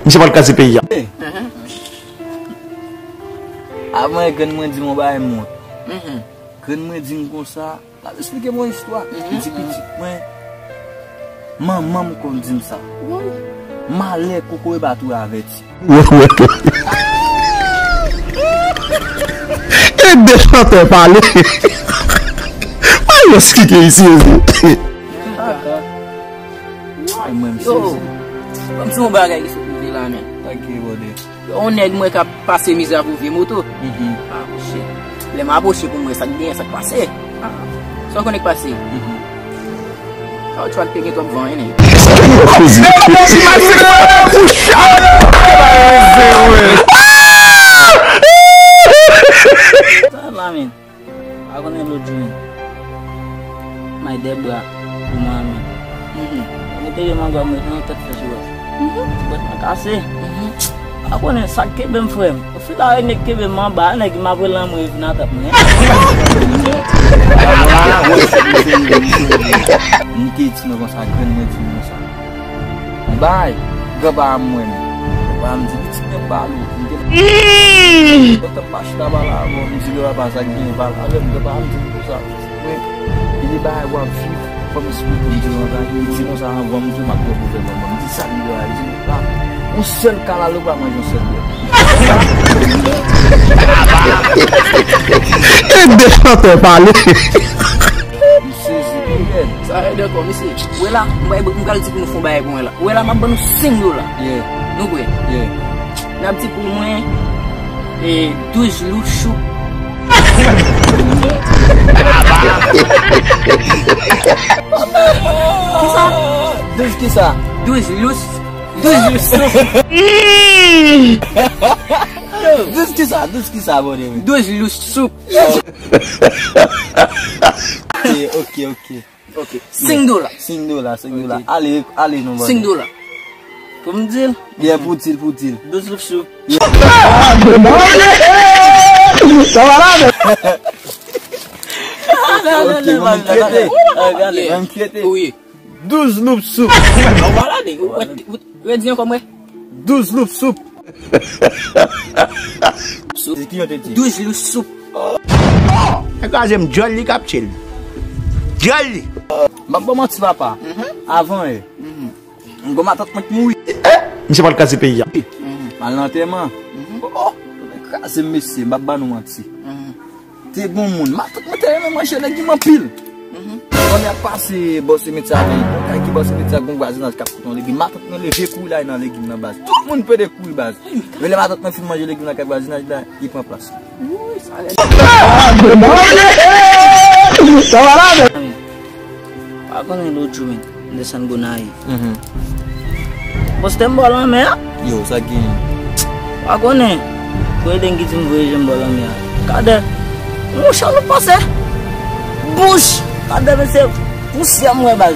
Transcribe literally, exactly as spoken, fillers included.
Misye pral kraze peyi a. Avan, grann mwen di m yon bagay m wont. Grann mwen di m konsa, l ap esplike m yon istwa. Li di pitit mwen, manman m konn di m sa. Malè kokoye pa tou avèti. E de chantè pale. Mayo Skike isi, ezi. Ay, mwen, m sezi. Kòmsi yon bagay ki sot rive la, men. Sa k gen, bòdè? Yon nèg mwen k ap pase mizè pou vye moto. Ah, shit. Lè m apwoche pou m wè sa k genyen, sa k pase. Ah, sa w konnen k pase? Kawotchou a te gen twòp van, wi, nèg. Sa la, men. Pa konnen lòt jou, men. May dèbra pou manmi. Mwen te gen mangwa mwen nan tèt fè sou wè. Ti bòt mwen kase. Pa konnen sa k kenbe m, frè m. Ou fil a nèg kenbe m anba, nèg m ap rele anmwe vin atap mwen. M te di nou konsa, grann mwen di m konsa. Bay, granpa a m wè m. Granpa a m di, pitit mwen, m ba l ou. M te lontan m pa chita pale avè w, m di, granpa, sa k genyen, pale avè m. Granpa a m di m konsa, mwen, gen de bagay w ap viv, fò m esplike w, m di l yon bagay. Li di konsa, anvan m di w, m ap pran pwoblèm anvan m di sa, li di, li di, la, yon sèl kalalou pa manje yon sèl bèt. E de chantè pale. M sezi pi rèd. Sa rèd ankò, mesye. Wè la, m pral, m pral di pou nou fè yon bagay pou mwen la. Wè la, m ap ban nou senk dola. Yeah. Nou kwè? Yeah. N ap di pou mwen, e, douz loup choup. Kisa? Douz kisa? Douz loup, douz loup choup. Douz kisa? Douz kisa, bòdè? Douz loup choup. Ok, ok, ok. Ok. Senk dola. Senk dola, senk dola. Ok. Ale, ale non, bòdè. Senk dola. Pou m di l? Yeah, pou di l, pou di l. Douz loup choup. Sa va la, men. Ok, mwen m kyete. Mwen m kyete. Wi. Douz loup choup. Ou pa la, nèg. Ou, ou, ou, ou di ankò, mwen? Douz loup choup. Choup. Ki yon te di? Douz loup choup. E kraze m, djòl li k ap tchil. Djòl li. M ap ba w manti, papa. Avan yè, m gon matant mwen k mouri. Misye pral kraze peyi a. M al nan antèman. Oh, kraze m, mesye, m ap ba nou manti. Te gon moun, matant mwen te renmen manje legim anpil. Kòm y ap pase bò simetyè a, yon kay ki bò simetyè a, gon vwazinaj k ap kote yon legim. Matant mwen leve kouri l al nan legim nan, baz. Tout moun pede kouri, baz. Men lè matant mwen fin manje legim nan kay vwazinaj la, li pran plas li. Sa va la, men. Pa konnen lòt jou, men. M desann Gonayiv. Poste m bò lanmè a. Yo, sa k genyen? Pa konnen. Pou ede m ki di m voye je m bò lanmè a. Kadè. Mouch an nou pase. Bouch. Kadè, mesye. Pousyè m wè, baz.